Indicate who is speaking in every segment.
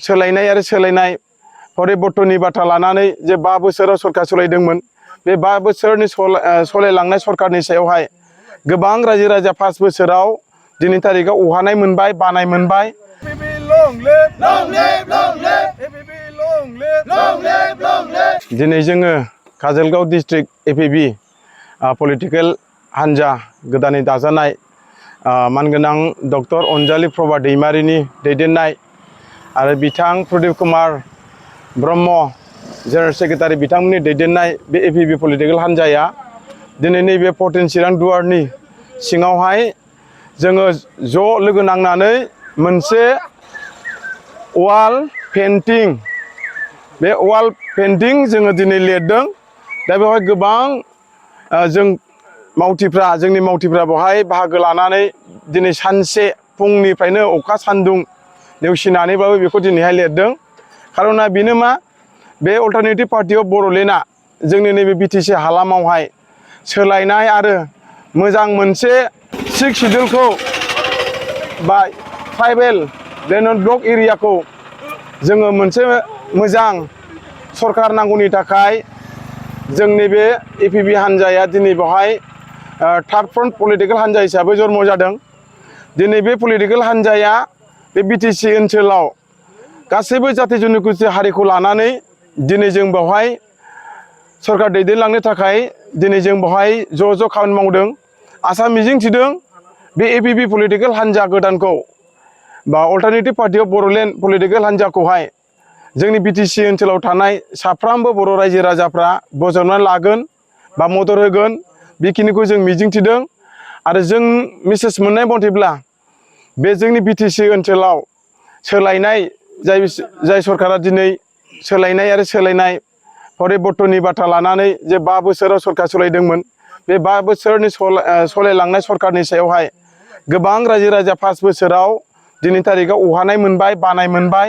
Speaker 1: सोलायनाय आरो सोलायनाय परिबर्तननि बाथ्रा लानानै जे 5 बोसोराव सरकार सोलायदोंमोन बे 5 बोसोरनि सोलायलांनाय सरकारनि सायावहाय गोबां रायजो राजा 5 बोसोराव दिनै तारिखाव अहानाय मोनबाय बानाय मोनबाय दिनै जोङो काजलगांव डिस्ट्रिक्ट एपिबि पलिटिकेल हान्जा गोदानै दाजानाय मानगोनां डक्टर अनजालि प्रभा दैमारिनि दैदेननाय आरो बिथां प्रदीप कुमार ब्रह्म जेनेरेल सेक्रेटारि बिथांमोननि दैदेननाय बे एपिबि पलिटिकेल हान्जाया दिनै नैबे 14 चिरां दुवारनि सिङावहाय जोङो ज' लोगो नांनानै मोनसे वाल पेन्टिं बे वाल पेन्टिं जोङो दिनै लिरदों। दा बेवहाय गोबां जोंनि मावथिफ्रा बेवहाय बाहागो लानानै दिनै सानसे फुंनिफ्रायनो अखा सान्दुं नेवसिनानैबाबो बेखौ दिनैहाय लिरदों। खारना बेनो मा बे अल्टारनेटिभ पार्टी अफ बड'लेण्डआ जोंनि नैबे बिटिसि हालामावहाय सोलायनाय आरो मोजां मोनसे 6 शिड्यूलखौ बा ट्राइबेल लेन्ड ब्लक एरियाखौ जोङो मोनसे मोजां सरकार नांगौनि थाखाय जोंनि बे एपिबि हान्जाया दिनै बेवहाय थार्ड फ्रन्ट पलिटिकेल हान्जा हिसाबै जन्म जादों। दिनै बे पलिटिकेल हान्जाया बे बिटिसि ओनसोलाव गासैबो जाति जनजाति हारिखौ लानानै दिनै जों बेवहाय सरकार दैदेनलांनो थाखाय दिनै जों बेवहाय ज' खामानि मावदों। आसा मिजिंथिदों बे एपिबि पलिटिकेल हान्जा गोदानखौ बा alternative party of Bodoland political हान्जाखौहाय जोंनि बिटिसि ओनसोलाव थानाय साफ्रोमबो बर' रायजो राजाफ्रा बजबनानै लागोन बा मदद होगोन बेखिनिखौ जों मिजिंथिदों। आरो जों मेसेज मोननाय मथेब्ला बे जोंनि बिटिसि ओनसोलाव सोलायनाय जाय सरकारा दिनै सोलायनाय आरो सोलायनाय परिबर्तननि बाथ्रा लानानै जे 5 बोसोराव सरकार सोलायदोंमोन बे 5 बोसोरनि सोलायलांनाय सरकारनि सायावहाय गोबां रायजो राजा 5 बोसोराव दिनै तारिखाव अहानाय मोनबाय बानाय मोनबाय।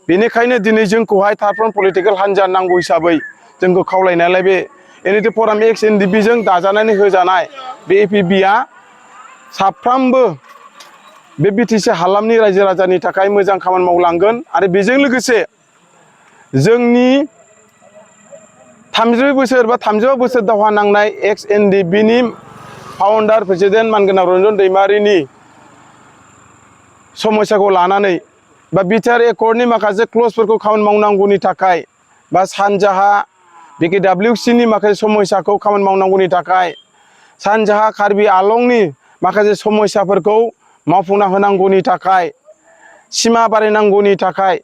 Speaker 1: बेनिखायनो दिनै जोंखौहाय थार्ड फ्रन्ट पलिटिकेल हान्जा नांगौ हिसाबै जोंखौ खावलायनायालाय बे इउनिटि फराम एक्स एनडिपिजों दाजानानै होजानाय बे एपिबिआ साफ्रोमबो बे बिटिसि हालामनि रायजो राजानि थाखाय मोजां खामानि मावलांगोन। आरो बेजों लोगोसे जोंनि 30 बोसोर बा 35 बोसोर दावहा नांनाय एक्स एनडिपिनि फाउन्डार प्रेसिडेन्ट मानगोनां रन्जन दैमारिनि समस्याखौ लानानै बा बिटिआर एकर्डनि माखासे क्लजफोरखौ खामानि मावनांगौनि थाखाय बा सानजाहा BKWCनि माखासे समस्याखौ खामानि मावनांगौनि थाखाय सानजाहा कार्बि आलंनि माखासे समस्याफोरखौ मावफुंना होनांगौनि थाखाय सिमा बारायनांगौनि थाखाय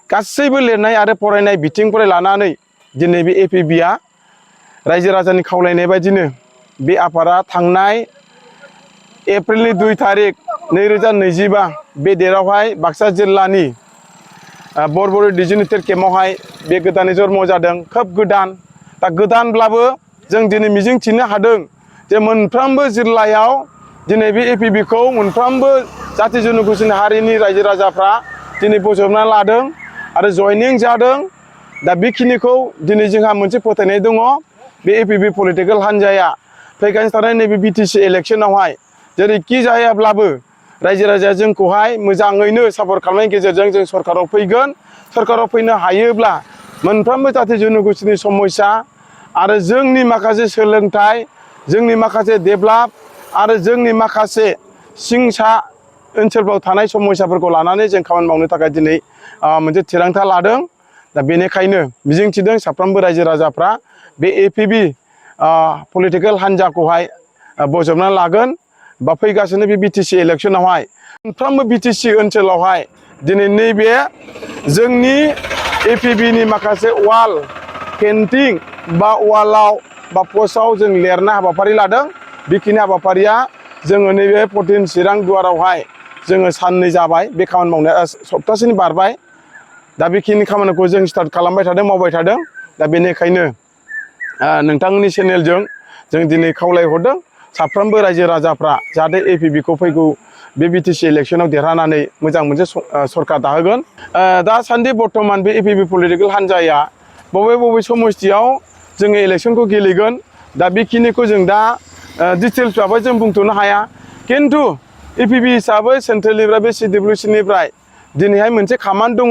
Speaker 1: गासैबो लिरनाय आरो फरायनाय बिथिंफोर लानानै दिनै बे एपिबिआ रायजो राजानि खावलायनाय बायदिनो बे आफादा थांनाय एप्रिलनि 2 तारिख 2025 बे डेटआवहाय बाक्सा जिल्लानि बरबरि डिजिटेल केम्पआवहाय बे गोदानै जन्म जादों। खोब गोदान दा गोदानब्लाबो जों दिनै मिजिंथिनो हादों जे मोनफ्रोमबो जिल्लायाव दिनै बे एपिबिखौ मोनफ्रोमबो जाति जनजाति हारिनि रायजो राजाफ्रा दिनै बजबना लादों आरो जयनिं जादों। दा बेखिनिखौ दिनै जोंहा मोनसे फोथायनाय दङ बे एपिबि पलिटिकेल हान्जाया फैगासिनो थानाय नैबे बिटिसि इलेक्सनावहाय जेरैखि जायाब्लाबो रायजो राजाया जोंखौहाय मोजाङैनो सापर्ट खालामनायनि गेजेरजों जों सरकाराव फैगोन। सरकाराव फैनो हायोब्ला मोनफ्रोमबो जाति जनजातिनि समस्या आरो जोंनि माखासे सोलोंथाइ जोंनि माखासे डेभेलप आरो जोंनि माखासे सिंसा ओनसोलफ्राव थानाय समस्याफोरखौ लानानै जों खामानि मावनो थाखाय दिनै मोनसे थिरांथा लादों। दा बेनिखायनो मिजिंथिदों साफ्रोमबो रायजो राजाफ्रा बे एपिबि पलिटिकेल हान्जाखौहाय बजबना लागोन बा फैगासिनो बे बिटिसि इलेक्सनावहाय मोनफ्रोमबो बिटिसि ओनसोलावहाय दिनै नैबे जोंनि एपिबिनि माखासे वाल पेन्टिं बा वालाव बा पस्टआव जों लिरनाय हाबाफारि लादों। बेखिनि हाबाफारिया जोङो नैबे 14 चिरां दुवारावहाय जोङो साननै जाबाय बे खामानि मावनाया सप्तासेनि बारबाय। दा बेखिनि खामानिखौ जों स्टार्ट खालामबाय थादों मावबाय थादों। दा बेनिखायनो नोंथांमोननि चेनेलजों जों दिनै खावलायहरदों साफ्रोमबो रायजो राजाफ्रा जाहाथे एपिबिखौ फैगौ बे बिटिसि इलेक्सनाव देरहानानै मोजां मोनसे सरकार दाहोगोन। दासान्दि बर्थमान बे एपिबि पलिटिकेल हान्जाया बबे समस्थियाव जोङो इलेक्सनखौ गेलेगोन दा बेखिनिखौ जों दा डिटेल्स भाबै जों बुंथ'नो हाया। खिन्थु एपिबि हिसाबै सेन्ट्रेलनिफ्राय बे CWCनिफ्राय दिनैहाय मोनसे खामानि दङ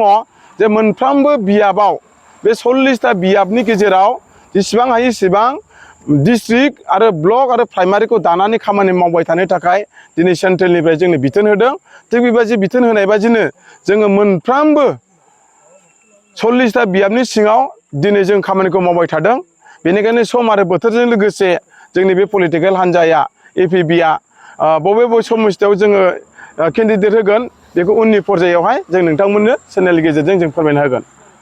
Speaker 1: जे मोनफ्रोमबो बियाबाव बे 40टा बियाबनि गेजेराव जेसेबां हायो एसेबां डिस्ट्रिक्ट आरो ब्लक आरो प्राइमारिखौ दानानै खामानि मावबाय थानो थाखाय दिनै सेन्ट्रेलनिफ्राय जोंनो बिथोन होदों। थिग बेबायदि बिथोन होनाय बायदिनो जोङो मोनफ्रोमबो 40टा बियाबनि सिङाव दिनै जों खामानिखौ मावबाय थादों। बेनिखायनो सम आरो बोथोरजों लोगोसे जोंनि बे पलिटिकेल हान्जाया एपिबिआ बबे समस्थियाव जोङो केन्डिडेट होगोन बेखौ उननि पर्यायावहाय जों नोंथांमोननो चेनेलनि गेजेरजों जों फोरमायना होगोन।